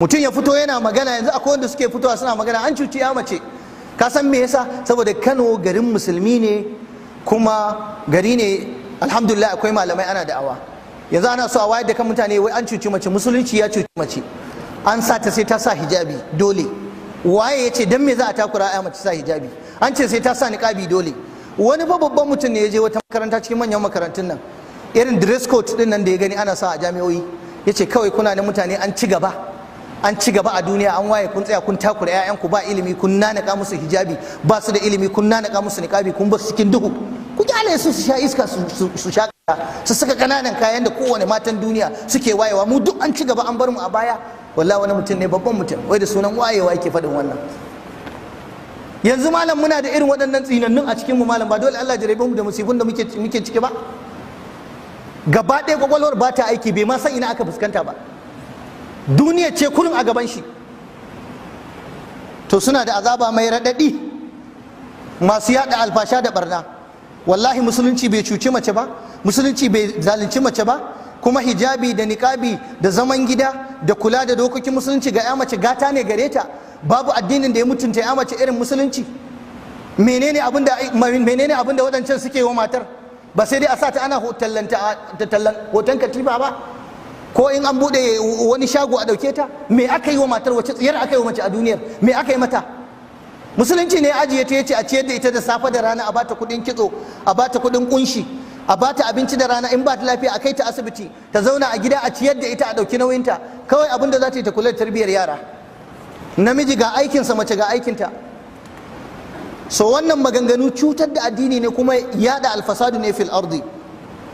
Mutum ya fito yana magana. Yanzu akwai wanda suke fitowa suna magana an cuci ya mace. Ka san me yasa? Saboda Kano garin musulmi ne, kuma gari ne, alhamdulillah, akwai malamai, ana da'awa. Yanzu ana so a wayar da kan mutane wai an cuci mace, musulunci ya cuci mace, an sa ta sai ta sa hijabi dole. Waye ya ce? Dan me za a takura ya mace sa hijabi? An ce sai ta sa niqabi dole. Wani fa babban mutum ne ya je wata makaranta cikin manyan makarantun nan, irin dress code din nan da ya gani ana sa a jami'o'i, ya ce kawai kuna da mutane an ci gaba, an ci gaba a duniya, an waye, kun tsaya kun takura 'ya'yanku ba ilimi, kun nanaka musu hijabi, ba su da ilimi, kun nanaka musu niqabi, kun ba su cikin duhu. Ku kyale su su sha iska, su sha, su saka kananan kayan da kowane matan duniya suke wayewa. Mu duk an ci gaba, an bar mu a baya. Wallahi wani mutum ne, babban mutum, wai da sunan wayewa yake faɗin wannan. Yanzu malam, muna da irin waɗannan tsinannun a cikin mu. Malam, ba dole Allah jarabe mu da musibun da muke ciki ba. Gaba ɗaya kwakwalwar ba ta aiki, bai ma san ina aka fuskanta ba, duniya ce kurin a gaban shi. To suna da azaba mai raɗaɗi, masu yaɗa alfasha da barna. Wallahi musulunci bai cuci mace ba, musulunci bai zalunci mace ba. Kuma hijabi da niƙabi da zaman gida da kula da dokokin musulunci ga ya mace gata ne gare ta. Babu addinin da ya mutunta ya mace irin musulunci. Menene abin da waɗancan suke wa matar? Ba sai dai a sa ta ana tallan hoton katifa ba, ko in an bude wani shago a dauke ta. Me aka yi wa matar? Wace tsiyar aka yi wa mace a duniyar? Me aka yi mata? Musulunci ne ajiye ta, yace a ciyar da ita da safe da rana, a bata kudin kitso, a bata kudin kunshi, a bata abinci da rana, in ba ta lafiya a kai ta asibiti, ta zauna a gida a ciyar da ita, a dauki nauyinta. Kawai abin da za ta yi, ta kula da tarbiyyar yara. Namiji ga aikinsa, mace ga aikinta. So wannan maganganu cutar da addini ne, kuma yada alfasadu ne fil ardi.